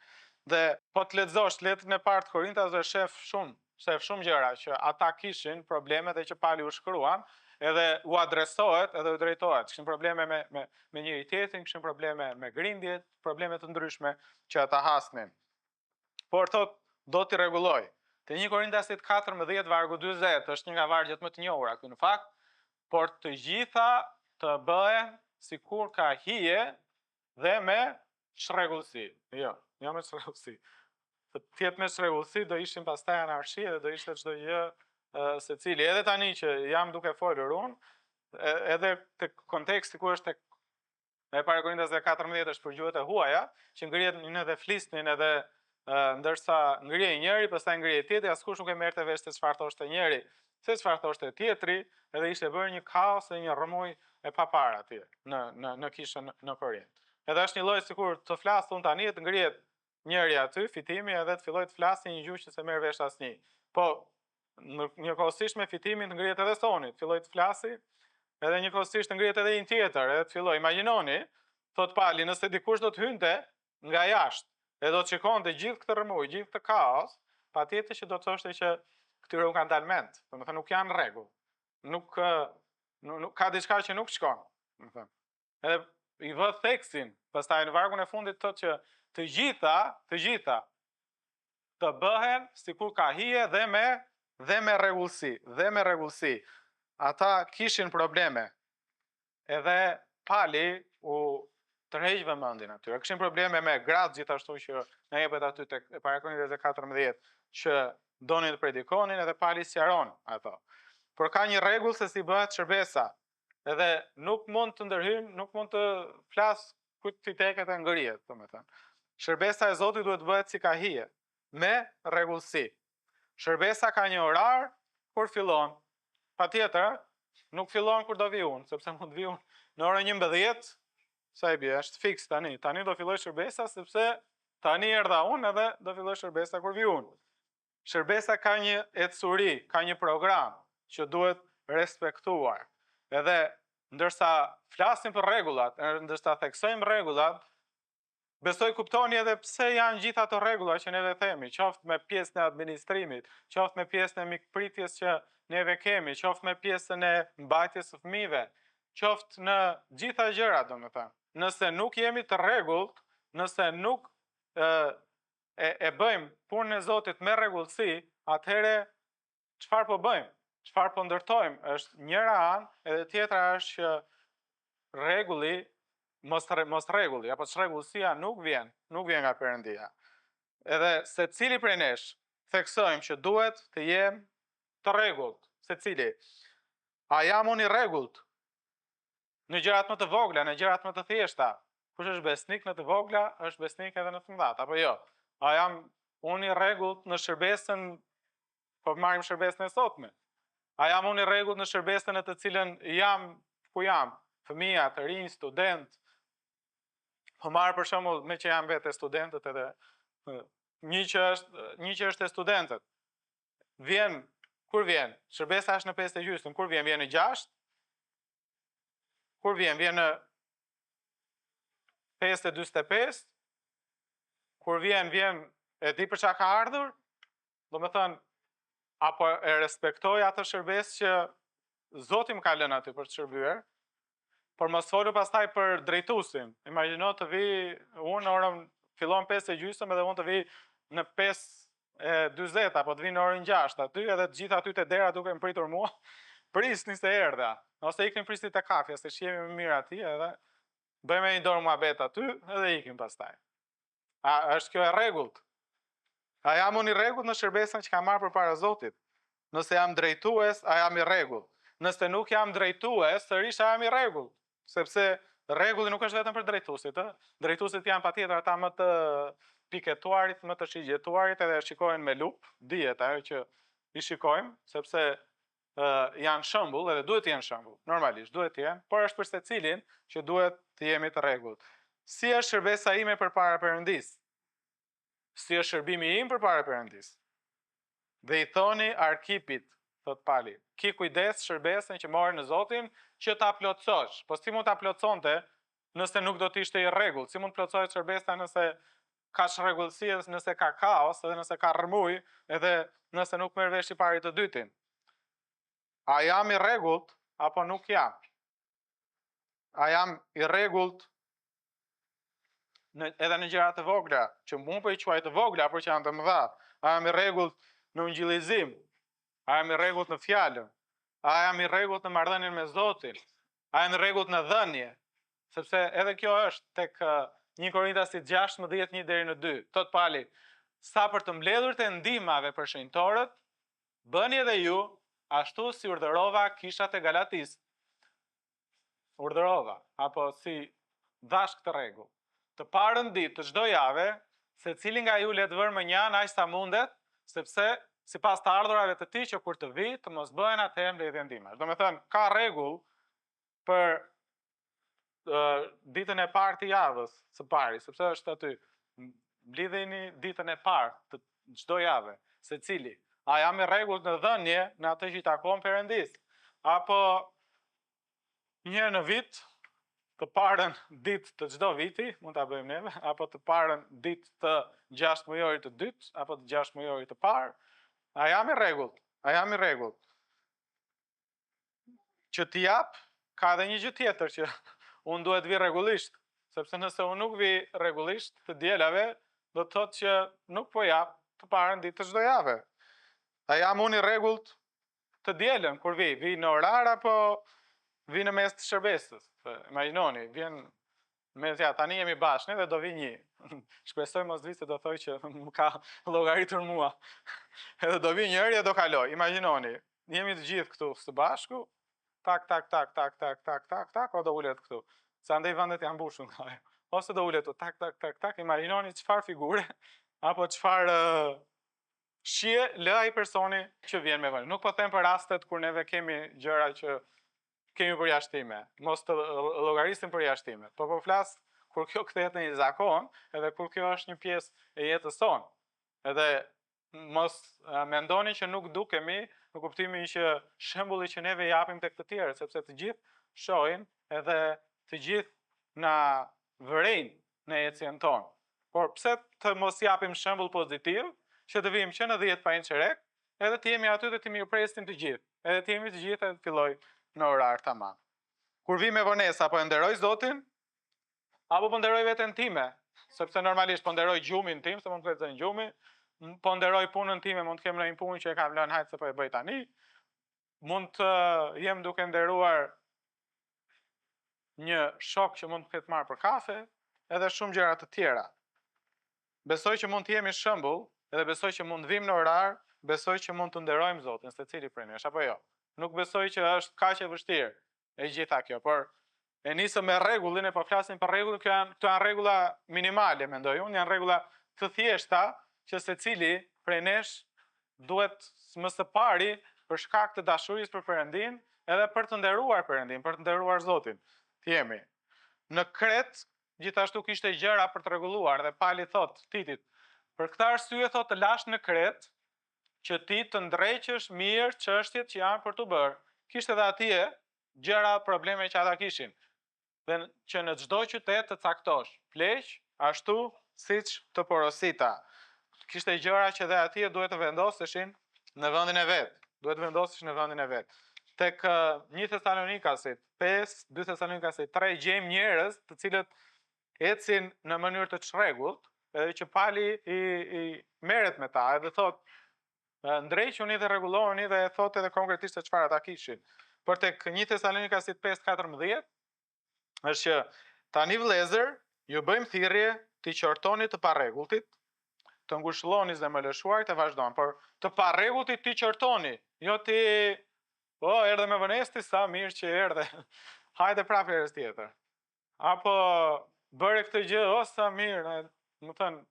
Dhe po të lexosh letrën e parë të Korintasve shef shumë, shef shumë gjëra që ata kishin probleme dhe që Pali u shkruan, edhe u adresohet edhe u drejtohet. Kishin probleme me me me njëri tjetrin, kishin probleme me grindjet, probleme të ndryshme që ata hasnin. Por thotë, do t'i rregulloj. Te 1 Korintasit 14 vargu 40 është një nga vargjet më të njohura këtu në fakt, por të gjitha të bëhen sikur ka hije dhe me çrregullsi. Jo, jo me çrregullsi. Të jetë me çrregullsi, do ishin pastaj anarshi dhe do ishte çdo gjë secili. Edhe tani që jam duke folur unë, edhe te konteksti ku është tek e para Korintasve 14 është për gjuhët e huaja, që ngriheshin edhe flisnin edhe ndërsa ngrihej njëri, pastaj ngrihej tjetri, askush nuk e merrte vesh se çfarë thoshte njëri, se çfarë thoshte tjetri, edhe ishte bërë një kaos dhe një rrëmujë e paparë atje në në në kishën në Korint. Edhe është një lloj sikur të flas unë tani të ngrihet njëri aty, Fitimi edhe të fillojë të flasë një gjuhë që s'e merr vesh asnjë. Po njëkohësisht me Fitimin të ngrihet edhe Soni, të fillojë të flasi, edhe njëkohësisht të ngrihet edhe një tjetër, edhe të fillojë. Imagjinoni, thotë Pali, nëse dikush do të hynte nga jashtë, e do të shikonte gjithë këtë rrëmujë, gjithë këtë kaos, patjetër që do të thoshte që këtyre u kanë dalë mendtë, domethënë nuk janë në rregull. Nuk nuk, nuk ka diçka që nuk shkon, domethënë. Edhe i vë theksin, pastaj në vargun e fundit thotë që të gjitha, të gjitha të bëhen sikur ka hije dhe me dhe me rregullsi, dhe me rregullsi. Ata kishin probleme. Edhe Pali u tërheq vëmendjen atyre. Kishin probleme me gratë gjithashtu që na jepet aty tek e para Korintasve 14 që donin të predikonin edhe Pali sqaron ato. Por ka një rregull se si bëhet shërbesa. Edhe nuk mund të ndërhyjnë, nuk mund të flas kujt t'i teket e ngrihet, domethënë. Shërbesa e Zotit duhet të bëhet si ka hije, me rregullsi. Shërbesa ka një orar kur fillon. Patjetër, nuk fillon kur do vi unë, sepse mund të vi unë në orën 11, sa i bie, është fiks tani. Tani do filloj shërbesa sepse tani erdha unë edhe do filloj shërbesa kur vi unë. Shërbesa ka një ecuri, ka një program që duhet respektuar. Edhe ndërsa flasim për rregullat, ndërsa theksojmë rregullat, besoj kuptoni edhe pse janë gjithë ato rregulla që neve themi, qoftë me pjesën e administrimit, qoftë me pjesën e mikpritjes që neve kemi, qoftë me pjesën e mbajtjes së fëmijëve, qoftë në gjitha gjërat, domethënë. Nëse nuk jemi të rregullt, nëse nuk e, e, e bëjmë punën e Zotit me rregullsi, atëherë çfarë po bëjmë? Çfarë po ndërtojmë? Është njëra anë, edhe tjetra është që rregulli mos mos rregulli apo çrregullsia nuk vjen, nuk vjen nga Perëndia. Edhe secili prej nesh theksojmë që duhet të jem të rregullt, secili. A jam unë i rregullt? Në gjërat më të vogla, në gjërat më të thjeshta. Kush është besnik në të vogla, është besnik edhe në të mëdha, apo jo? A jam unë i rregullt në shërbesën, po marrim shërbesën e sotme. A jam unë i rregullt në shërbesën në të cilën jam ku jam, fëmija, të rinj, student. Po marr për shembull, meqë jam vetë te studentët edhe një që është një që është te studentët. Vjen kur vjen? Shërbesa është në 5 e gjysmë, kur vjen? Vjen në 6. Kur vjen? Vjen në 5.45, kur vjen, vjen, e di për ça ka ardhur, domethënë, apo e respektoj atë shërbesë që Zoti më ka lënë aty për të shërbyer, por mos folur pastaj për drejtuesin. Imagjino të vi unë në orën fillon 5 e gjysmë edhe unë të vi në 5 e 40 apo të vi në orën 6 aty edhe të gjithë aty te dera duke më pritur mua. Prisni se erdha. Ose ikni prisni te kafja, se shihemi më mirë aty edhe bëjmë një dorë muhabet aty edhe ikim pastaj. A është kjo e rregullt? A jam unë i rregullt në shërbesën që kam marrë përpara Zotit? Nëse jam drejtues, a jam i rregullt? Nëse nuk jam drejtues, sërish a jam i rregullt? Sepse rregulli nuk është vetëm për drejtuesit, ë? Drejtuesit janë patjetër ata më të piketuarit, më të shigjetuarit edhe shikohen me lupë, dihet ajo që i shikojmë, sepse uh, janë shembull edhe duhet të jenë shembull. Normalisht duhet të jenë, por është për secilin që duhet të jemi të rregullt. Si është shërbesa ime përpara Perëndisë? Si është shërbimi im përpara Perëndisë? Dhe i thoni Arkipit, thot Pali, ki kujdes shërbesën që more në Zotin që ta plotësosh. Po si mund ta plotësonte nëse nuk do të ishte i rregullt? Si mund të plotësohet shërbesa nëse ka çrregullsi, edhe nëse ka kaos, edhe nëse ka rrëmujë, edhe nëse nuk merr vesh i pari të dytin? A jam i rregullt apo nuk jam? A jam i rregullt në, edhe në gjëra të vogla, që unë po i quaj të vogla, por që janë të mëdha. A jam i rregullt në ungjillizim? A jam i rregullt në fjalën? A jam i rregullt në marrëdhënien me Zotin? A jam i rregullt në dhënie? Sepse edhe kjo është tek 1 Korintasit 16 1 deri në 2. Thot Pali, Sa për të mbledhurit e ndihmave për shenjtorët, bëni edhe ju ashtu si urdhërova kishat e Galatisë. Urdhërova, apo si dhashë këtë rregull. Të parën ditë të çdo jave, secili nga ju le të vërë mënjanë aq sa mundet, sepse sipas të ardhurave të tij që kur të vijë të mos bëhen atëherë mbledhje ndihmash. Domethënë, ka rregull për ditën e parë të javës, së pari, sepse është aty, mblidheni ditën e parë të çdo jave, secili. A jam i rregullt në dhënie në atë që i takon Perëndisë? Apo një herë në vit, të parën ditë të çdo viti, mund ta bëjmë neve, apo të parën ditë të gjashtëmujorit të dytë, apo të gjashtëmujorit të parë, a jam i rregullt? A jam i rregullt? Që t'i jap, ka edhe një gjë tjetër që unë duhet vi rregullisht, sepse nëse unë nuk vi rregullisht të dielave, do të thotë që nuk po jap të parën ditë të çdo jave. A jam unë i rregullt të dielën kur vi, vi në orar apo vi në mes të shërbesës? Imagjinoni, vjen mes ja, tani jemi bashkë ne dhe do vi një. Shpresoj mos vi se do thoj që më ka llogaritur mua. Edhe do vi njëri e do kaloj. Imagjinoni, jemi të gjithë këtu së bashku, tak tak tak tak tak tak tak tak, o do ulet këtu. Se andej vendet janë mbushur nga ajo. Ose do ulet këtu tak tak tak tak, imagjinoni çfarë figure apo çfarë shije lë ai personi që vjen me vonë. Nuk po them për rastet kur neve kemi gjëra që kemi përjashtime, mos të llogarisim përjashtime. Po po flas kur kjo kthehet në një zakon, edhe kur kjo është një pjesë e jetës sonë. Edhe mos mendoni që nuk dukemi në kuptimin që shembulli që neve japim tek të tjerët, sepse të gjithë shohin edhe të gjithë na vërejnë në ecjen tonë. Por pse të mos japim shembull pozitiv, që të vijmë që në 10 pa një çerek, edhe të jemi aty dhe të mirëpresim të gjithë, edhe të jemi të gjithë edhe të filloj në orar tamam. Kur vi me vonesë, apo e nderoj Zotin, apo po nderoj veten time, sepse normalisht po nderoj gjumin tim, se mund të ketë zënë gjumi, po nderoj punën time, mund të kem ndonjë punë që e kam lënë hajt se po e bëj tani, mund të jem duke nderuar një shok që mund të ketë marrë për kafe, edhe shumë gjëra të tjera. Besoj që mund të jemi shembull, edhe besoj që mund të vijmë në orar, besoj që mund të nderojmë Zotin secili prej nesh, apo jo. Nuk besoj që është kaq e vështirë e gjitha kjo, por e nisëm me rregullin e po flasim për rregullin, kjo janë këto janë rregulla minimale, mendoj unë, janë rregulla të thjeshta që secili prej nesh duhet më së pari për shkak të dashurisë për Perëndinë, edhe për të nderuar Perëndinë, për të nderuar Zotin. Të jemi. Në Kretë gjithashtu kishte gjëra për të rregulluar dhe Pali thotë Titit, për këtë arsye thotë të lashë në Kretë që ti të ndreqësh mirë çështjet që janë për t'u bërë. Kishte edhe atje gjëra, probleme që ata kishin. Dhe që në çdo qytet të caktosh pleq ashtu siç të porosita. Kishte gjëra që dhe atje duhet të vendoseshin në vendin e vet. Duhet të vendoseshin në vendin e vet. Tek një Thesalonikasit 5, 2 Thesalonikasit 3 gjejmë njerëz të cilët ecin në mënyrë të çrregullt, edhe që Pali i, i merret me ta, edhe thot ndrequni dhe rregullohuni dhe e thotë edhe konkretisht se çfarë ata kishin. Por tek 1 Thesalonikasit 5:14 është që tani vëllezër, ju bëjmë thirrje t'i qortoni të parregulltit, të ngushëlloni zemërlëshuarit e vazhdon, por të parregulltit t'i qortoni, jo ti po erdhe me vonesë ti sa mirë që erdhe. Hajde prapë herës tjetër. Apo bëre këtë gjë, o sa mirë, domethënë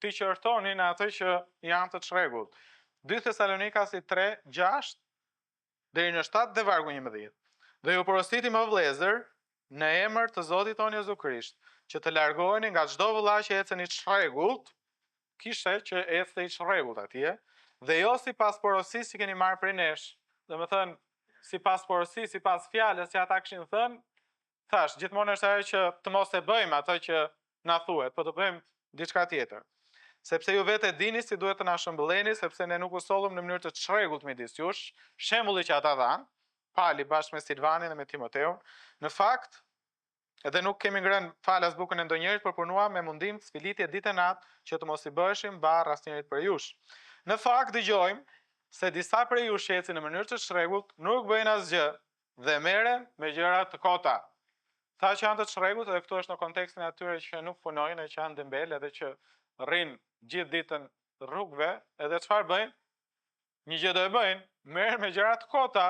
t'i qortoni në atë që janë të çrregullt. 2 Thesalonikasi 3, 6 deri në 7 dhe vargu 11. Dhe ju porositim o vëllezër në emër të Zotit tonë Jezu Krisht, që të largoheni nga çdo vëlla që ecën i çrregullt, kishte që ecte i çrregullt atje, dhe jo sipas porosisë që keni marrë prej nesh. Domethënë, sipas porosisë, sipas fjalës që ata kishin thënë, Thashë, gjithmonë është ajo që të mos e bëjmë atë që na thuhet, po të bëjmë diçka tjetër. Sepse ju vetë e dini si duhet të na shëmbëlleni, sepse ne nuk u sollëm në mënyrë të çrregullt midis jush, shembulli që ata dhanë, Pali bashkë me Silvanin dhe me Timoteun, në fakt, edhe nuk kemi ngrënë falas bukën e ndonjërit, por punuam me mundim, sfilitje ditë e natë, që të mos i bëheshim barrë asnjërit prej jush. Në fakt, dëgjojmë se disa prej jush që ecin në mënyrë të çrregullt, nuk bëjnë asgjë, dhe merren me gjëra të kota. Tha që janë të çrregullt edhe këtu është në kontekstin e atyre që nuk punojnë e që janë dembelë edhe që rrinë gjithë ditën. rrugëve edhe çfarë bëjnë? Një gjë do e bëjnë, merren me gjëra të kota,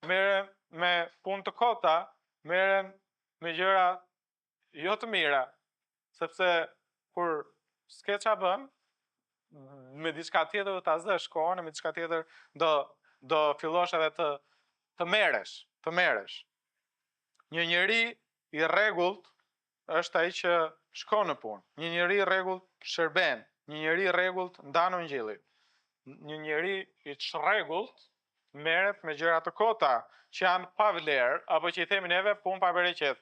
merren me punë të kota, merren me gjëra jo të mira, sepse kur s'ke ça bën, me diçka tjetër do ta zësh kohën e me diçka tjetër do do fillosh edhe të të merresh, të merresh. Një njeri i rregullt është ai që shkon në punë. Një njeri i rregullt shërben, një njeri i rregullt ndan ungjillin. Një njeri i çrregullt merret me gjëra të kota që janë pa vlerë apo që i themi neve punë pa bereqet.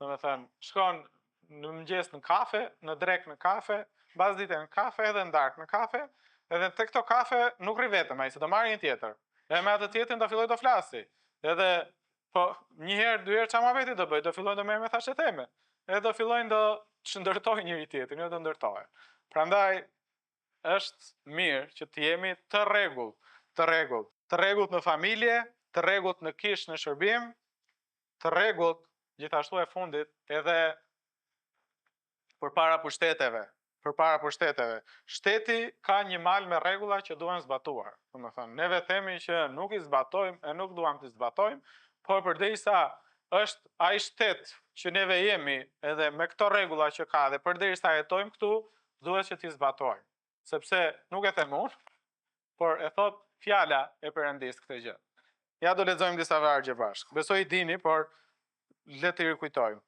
Domethënë, shkon në mëngjes në kafe, në drekë në kafe, mbasdite në kafe edhe në darkë në kafe, edhe te këto kafe nuk rri vetëm ai, se do marrë një tjetër. Edhe me atë tjetrin do fillojë do flasi. Edhe po një herë, dy herë ça muhabeti do bëjë, do fillojnë do merren me thashetheme. Edhe do fillojnë do çndërtojnë njëri tjetrin, jo do ndërtohen. Prandaj është mirë që të jemi të rregullt, të rregullt, të rregullt në familje, të rregullt në kishë në shërbim, të rregullt gjithashtu e fundit edhe përpara pushteteve, përpara pushteteve. Shteti ka një mal me rregulla që duhen zbatuar. Domethënë, neve themi që nuk i zbatojmë e nuk duam t'i zbatojmë, por përderisa është ai shtet që neve jemi edhe me këto rregulla që ka dhe përderisa jetojmë këtu, duhet që t'i zbatojmë. Sepse nuk e them unë, por e thotë fjala e Perëndisë këtë gjë. Ja do lexojmë disa vargje bashkë. Besoj i dini, por le t'i rikujtojmë.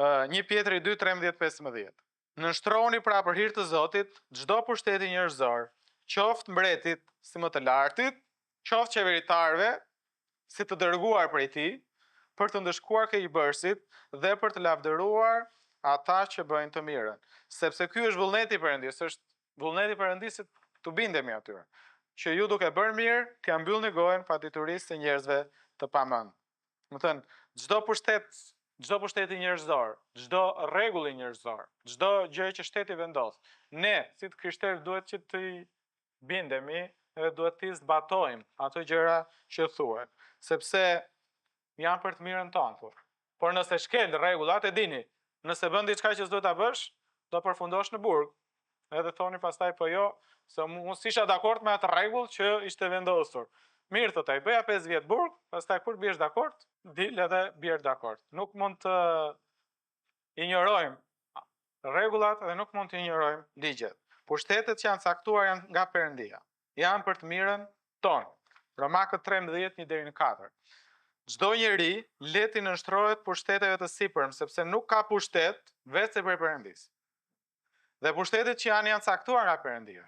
1 Pjetri 2 13 15. Nënshtrohuni pra për hir të Zotit çdo pushteti njerëzor, qoftë mbretit si më të lartit, qoftë qeveritarëve si të dërguar prej tij, për të ndëshkuar keqbërësit dhe për të lavdëruar ata që bëjnë të mirën. Sepse ky është vullneti i Perëndisë, është Vullneti i Perëndisë t'u bindemi atyre, që ju duke bërë mirë, t'ia mbyllni gojën paditurisë së njerëzve të pamend. Domethënë, çdo pushtet, çdo pushteti njerëzor, çdo rregulli njerëzor, çdo gjë që shteti vendos, ne si të krishterë duhet që t'i bindemi dhe duhet t'i zbatojmë ato gjëra që thuhen, sepse janë për të mirën tonë, po. Por nëse shkel rregullat e dini, nëse bën diçka që s'duhet ta bësh, do përfundosh në burg. Edhe thoni pastaj po jo, se unë s'isha dakord me atë rregull që ishte vendosur. Mirë thotë ai, bëja 5 vjet burg, pastaj kur biesh dakord, dil edhe bjer dakord. Nuk mund të injorojmë rregullat dhe nuk mund të injorojmë ligjet. Pushtetet që janë caktuar janë nga Perëndia. Janë për të mirën tonë. Romakët 13, 1 deri në 4. Çdo njeri le t'i nënshtrohet pushteteve të sipërm, sepse nuk ka pushtet veçse prej Perëndisë. Dhe pushtetet që janë janë caktuar nga Perëndia.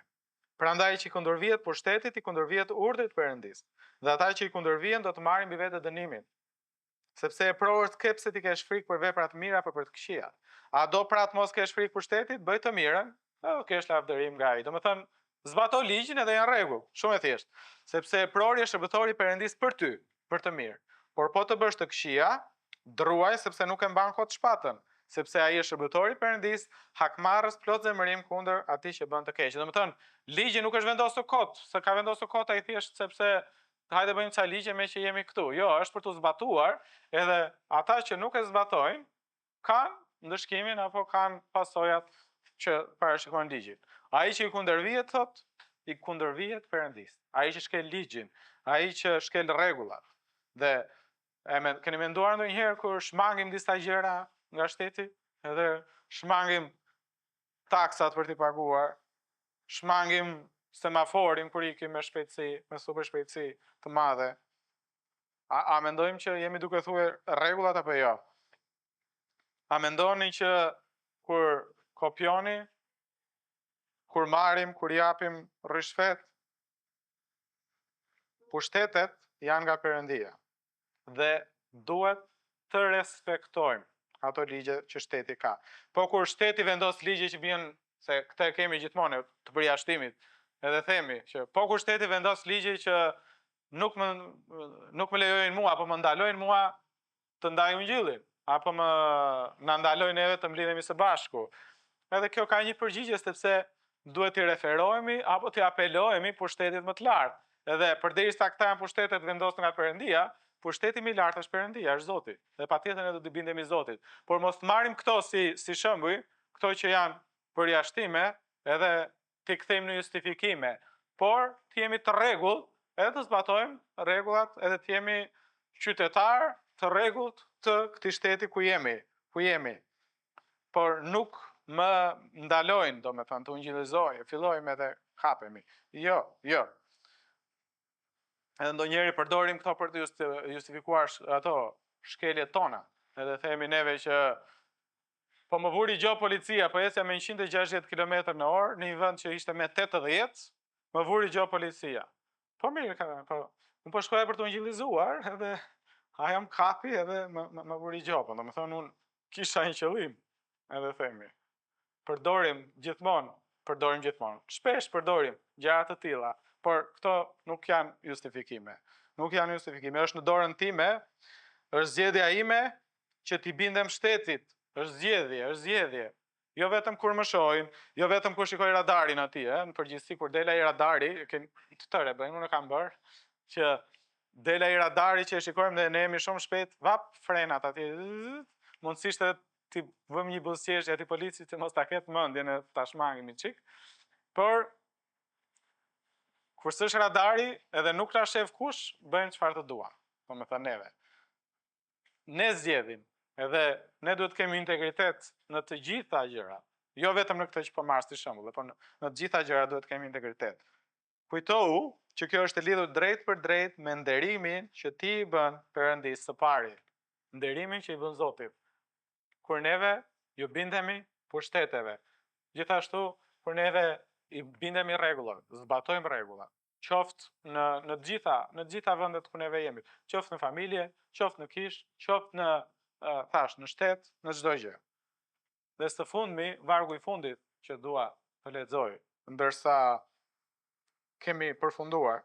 Prandaj që i kundërvihet pushtetit, i kundërvihet urdhrit të Perëndisë. Dhe ata që i kundërvihen do të marrin mbi vete dënimin. Sepse epror s'ke pse t'i kesh frikë për vepra të mira apo për të këqija. A do pra të mos kesh frikë pushtetit, bëj të mirën, dhe do kesh lavdërim nga ai. Domethënë, zbato ligjin edhe je në rregull. Shumë e thjeshtë. Sepse eprori është shërbëtor i Perëndisë për ty, për të mirë. Por po të bësh të këqija, druaj sepse nuk e mban kot shpatën, sepse ai është shërbëtor i Perëndisë, hakmarrës plot zemërim kundër atij që bën të keqen. Domethënë, ligji nuk është vendosur kot, s'e ka vendosur kot ai thjesht sepse hajde bëjmë ca ligje meqë jemi këtu. Jo, është për t'u zbatuar, edhe ata që nuk e zbatojnë kanë ndëshkimin apo kanë pasojat që parashikon ligji. Ai që i kundërvihet thotë, i kundërvihet Perëndisë. Ai që shkel ligjin, ai që shkel rregullat. Dhe e men, keni menduar ndonjëherë kur shmangim disa gjëra nga shteti, edhe shmangim taksat për t'i paguar, shmangim semaforin kur ikim me shpejtësi, me super shpejtësi të madhe. A, a mendojmë që jemi duke thyer rregullat apo jo? A mendoni që kur kopjoni, kur marrim, kur japim ryshfet, pushtetet janë nga Perëndia. dhe duhet të respektojmë ato ligje që shteti ka. Po kur shteti vendos ligje që bien, se këtë e kemi gjithmonë të përjashtimit, edhe themi që po kur shteti vendos ligje që nuk më nuk më lejojnë mua apo më ndalojnë mua të ndaj ungjillin, apo më na ndalojnë neve të mblidhemi së bashku. Edhe kjo ka një përgjigje sepse duhet t'i referohemi apo t'i apelohemi pushtetit më të lartë. Edhe përderisa këta janë pushtete të vendosur nga Perëndia, pushteti më i lartë është Perëndia, është Zoti. Dhe patjetër ne do t'i bindemi Zotit. Por mos të marrim këto si si shembuj, këto që janë përjashtime, edhe t'i kthejmë në justifikime, por të jemi të rregullt edhe të zbatojmë rregullat edhe të jemi qytetarë të rregullt të këtij shteti ku jemi, ku jemi. Por nuk më ndalojnë, domethënë, të ungjillizoj, fillojmë edhe kapemi. Jo, jo. Edhe ndonjëherë përdorim këto për të justifikuar ato shkeljet tona. Edhe themi neve që po më vuri gjobë policia, po ecja me 160 km në orë në një vend që ishte me 80, më vuri gjobë policia. Po mirë, ka, po unë po shkoja për të ungjillizuar, edhe ajo më kapi edhe më, më, më vuri gjobën. Domethënë unë kisha një qëllim, edhe themi. Përdorim gjithmonë, përdorim gjithmonë. Shpesh përdorim gjëra të tilla, por këto nuk janë justifikime. Nuk janë justifikime, është në dorën time, është zgjedhja ime që t'i bindem shtetit. Është zgjedhje, është zgjedhje. Jo vetëm kur më shohin, jo vetëm kur shikoj radarin aty, ë, në përgjithësi kur del ai radari, kem të tërë e bëjmë, unë e kam bërë, që del ai radari që e shikojmë dhe ne jemi shumë shpejt, vap frenat aty, mundësisht edhe t'i vëmë një buzëqeshje atij policit që mos ta ketë mendjen e ta shmangim çik. Por kur s'është radari edhe nuk na shef kush, bëjmë çfarë të duam, domethënë neve. Ne zgjedhim, edhe ne duhet të kemi integritet në të gjitha gjërat. Jo vetëm në këtë që po marr si shembull, por në, në të gjitha gjërat duhet të kemi integritet. Kujtohu që kjo është e lidhur drejtpërdrejt me nderimin që ti i bën Perëndisë së pari. Nderimin që i bën Zotit. Kur neve ju bindemi pushteteve. Gjithashtu, kur neve i bindemi rregullave, zbatojmë rregullat, qoftë në në të gjitha, në të gjitha vendet ku neve jemi, qoftë në familje, qoftë në kishë, qoftë në thash, në shtet, në çdo gjë. Dhe së fundmi, vargu i fundit që dua të lexoj, ndërsa kemi përfunduar,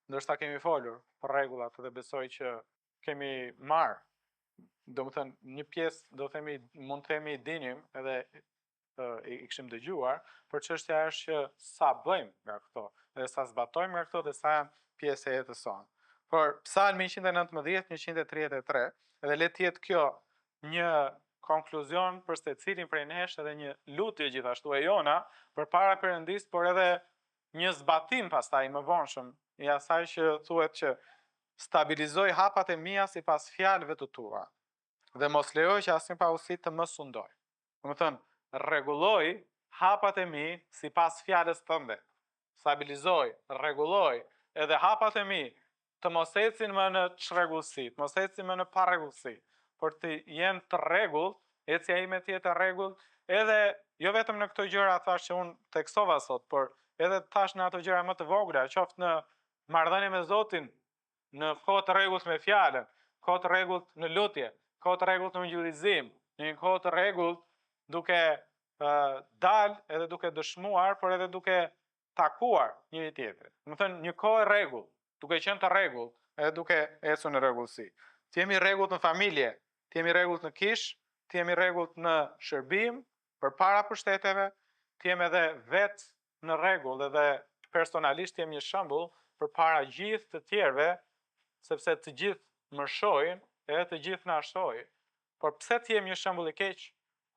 ndërsa kemi folur për rregullat dhe besoj që kemi marrë, domethënë, një pjesë, do themi, mund të themi i dinim edhe i, i kishim dëgjuar, por çështja është që sa bëjmë nga këto, dhe sa zbatojmë nga këto dhe sa janë pjesë e jetës sonë. Por Psalmi 119, 133, edhe le të jetë kjo një konkluzion për secilin prej nesh edhe një lutje gjithashtu e jona përpara Perëndisë, por edhe një zbatim pastaj i mëvonshëm i asaj që thuhet që stabilizoj hapat e mia sipas fjalëve të tua dhe mos lejoj që asnjë paudhësi të më sundojë. Domethënë, rregulloj hapat e mi sipas fjalës tënde. Stabilizoj, rregulloj edhe hapat e mi të mos ecin më në çrregullsi, të mos ecin më në parregullsi, por të jenë të rregullt, ecja ime të jetë e rregullt, edhe jo vetëm në këto gjëra thash që unë theksova sot, por edhe thash në ato gjëra më të vogla, qoftë në marrëdhënie me Zotin, në kohë të rregullt me fjalën, kohë të rregullt në lutje, kohë të rregullt në ungjillizim, në një kohë të rregullt duke uh, dal edhe duke dëshmuar, por edhe duke takuar njëri tjetrin. Domethënë një kohë e rregullt, duke qenë të rregullt, edhe duke ecur në rregullsi. Të jemi rregullt në familje, të jemi rregullt në kishë, të jemi rregullt në shërbim, përpara pushteteve, të jemi edhe vetë në rregull edhe personalisht të jem një shembull përpara gjithë të tjerëve, sepse të gjithë më shohin edhe të gjithë na shohin. Por pse të jem një shembull i keq,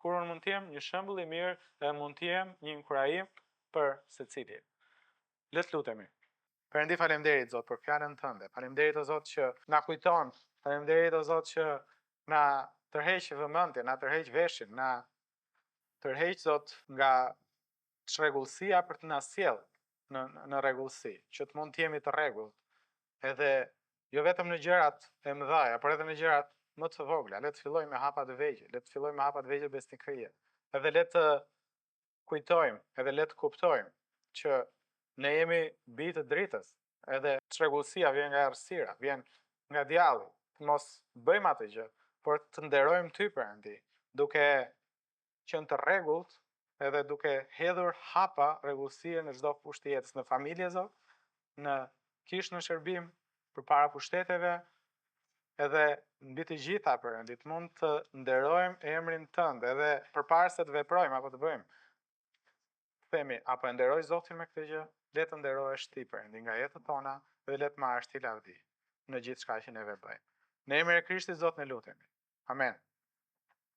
kur unë mund të jem një shembull i mirë dhe mund të jem një inkurajim për secilin. Le të lutemi. Perëndi faleminderit Zot për fjalën tënde. Faleminderit o Zot që na kujton. Faleminderit o Zot që na tërheq vëmendjen, na tërheq veshin, na tërheq Zot nga çrregullsia për të na sjellë në në rregullsi, që të mund të jemi të rregullt, edhe jo vetëm në gjërat e mëdha, por edhe në gjërat më të vogla. Le të fillojmë me hapa të vegjël, le të fillojmë me hapa të vegjël besnikërie. Edhe le të kujtojmë, edhe le të kuptojmë që ne jemi bij të dritës, edhe çrregullsia vjen nga errësira, vjen nga djalli. Të mos bëjmë atë gjë, por të nderojmë ty Perëndi, duke qenë të rregullt edhe duke hedhur hapa rregullsie në çdo fushë të jetës, në familje Zot, në kishë në shërbim, përpara pushteteve, edhe mbi të gjitha Perëndi, të mund të nderojmë emrin tënd edhe përpara se të veprojmë apo të bëjmë. Themi, apo e nderoj Zotin me këtë gjë? Le të nderohesh ti Perëndi nga jetët tona dhe le të marrësh ti lavdi në gjithçka që neve bëjmë. Në emrin e Krishtit Zot ne lutemi. Amen.